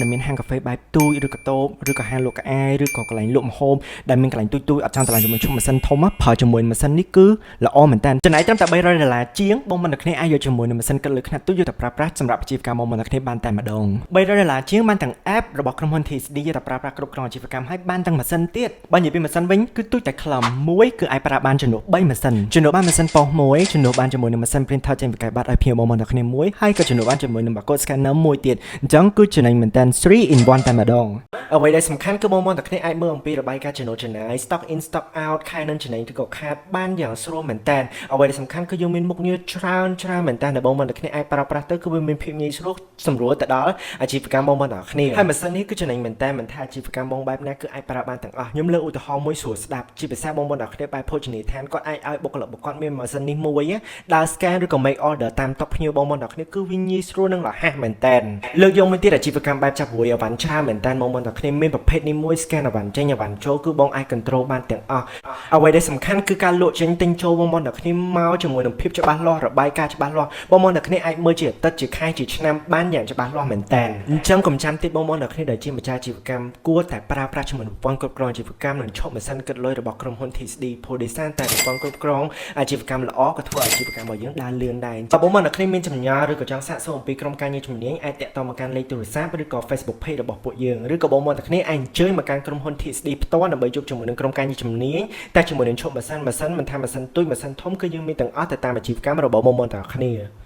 ដែលមានហាងកាហ្វេបែបទូចឬក៏តូបឬក៏ហាងលក់ខោអាវឬក៏កន្លែងលក់ម្ហូបដែលមានកន្លែងទូចៗអត់ចង់តម្លៃជាមួយឈុតម៉ាស៊ីនធំណាប្រើជាមួយម៉ាស៊ីននេះគឺល្អមែនតើចំណែកត្រឹមតែ300ដុល្លារជាងបងមិនគ្នាអាចយកជាមួយនឹងម៉ាស៊ីនគិតលុយខ្នាតទូចយកទៅប្រើប្រាស់សម្រាប់អាជីវកម្មបងមិនគ្នាបានតែម្ដង300ដុល្លារជាងបានទាំង app របស់ក្រុមហ៊ុន TSD យកទៅប្រើប្រាស់គ្រប់គ្រងអាជីវកម្មហើយបានទាំងម៉ាស៊ីនទៀតបើនិយាយពីម៉ាស៊ីនវិញគឺទូចតែខ្លឹមមួយគឺអាចប្រើបានចំនួន3ម៉ាស៊ីនជំនួសបានម៉ាស៊ីនប៉ុស្តិ៍មួយជំនួសបានជាមួយនឹងម៉ាស៊ីន printer ចេញវិក័យប័ត្រឲ្យភ្ញៀវបងប្អូនទាំងគ្នាមួយហើយក៏ជំនួសបានជាមួយនឹង barcode scanner មួយទៀតអញ្ចឹងគឺចំណេញមែនតើ3 in 1តែម្ដងអ្វីដែលសំខាន់គឺបងប្អូនទាំងគ្នាអាចមើលអំពីរបាយការណ៍ចំណូលចំណាយ stock in stock out ខែនឹងចំណេញឬក៏ខាតបានយ៉ាងស្រួលមែនតើអ្វីដែលសំខាន់គឺយើងមានមុខងារច្រើនច្រើនមែនតើដែលបងប្អូនទាំងគ្នាអាចប្រើប្រាស់ទៅគឺវាមានភាពងាយស្រួលសម្រួលទៅដល់អាជីវកម្មបងប្អូនទាំងគ្នាហើយម៉ាស៊ីននេះគឺចំណេញមែនតើមិនថាអាជីវកម្មបងបែបណាគឺអាចប្រើបានទាំងអស់ខ្ញុំលើកឧទាហរណ៍មួយស្រួលស្ដាប់ជាពិសេសបងប្អូនទាំងគ្នាបែបភោជនីយដ្ឋានគាត់អាចឲ្យបុគ្គលិករបស់គាត់មានម៉ាស៊ីននេះមួយដើរ scan ឬក៏ make order តាមតុភ្ញៀវបងប្អូនទាំងគ្នាគឺវាងាយស្រួលនិងរហ័សមែនតើលើកយកមួយទៀតអាជីវកម្មបែបចាប់រួយអវ៉ាន់ច្រើនមែនតើបងប្អូនទាំងគ្នាមានប្រភេទនេះមួយ scan អវ៉ាន់ចេញអវ៉ាន់ចូលគឺបងអាច control បានទាំងអស់អ្វីដែលសំខាន់គឺការលក់ចេញទិញចូលបងប្អូនទាំងគ្នាមកជាមួយនឹងភាពច្បាស់លាស់របាយការណ៍ច្បាស់លាស់បងប្អូនទាំងគ្នាអាចមើលជាអាទិត្យជាខែជាឆ្នាំបានយ៉ាងច្បាស់លាស់មែនតើអញ្ចឹងកុំចាំទៀតបងប្អូនទាំងគ្នាដែលជាម្ចាស់អាជីវកម្មគួរតែប្រើប្រាស់ជាមួយនឹងប្រព័ន្ធគ្រប់គ្រងអាជីវកម្មនិងឈប់ម៉ាស៊ីនគិតលុយរបស់ក្រុមហ៊ុន TSD ព្រោះដោយសារតែប្រព័ន្ធគ្រប់គ្រងអាជីវកម្មល្អក៏ធ្វើឲ្យអាជីវកម្មរបស់យើងដើរលឿនដែរបើបងប្អូនទាំងគ្នាមានចម្ងល់ឬក៏ចង់សាកសួរអំពីក្រុមការងារជំនាញអាចទាក់ទងមកកាន់លេខទូរស័ព្ទឬក៏ Facebook Page របស់ពួកយើងឬក៏បងប្អូនទាំងគ្នាអាចអញ្ជើញមកកាន់ក្រុមហ៊ុន TSD ផ្ទាល់ដើម្បីជួបជាមួយនឹងក្រុមការងារជំនាញតែជាមួយនឹងឈប់ម៉ាស៊ីនម៉ាស៊ីនមិនថាម៉ាស៊ីនទូចម៉ាស៊ីនធំគឺយើងមានទាំងអស់ទៅតាមអាជីវកម្មរបស់បងប្អូនទាំងគ្នា។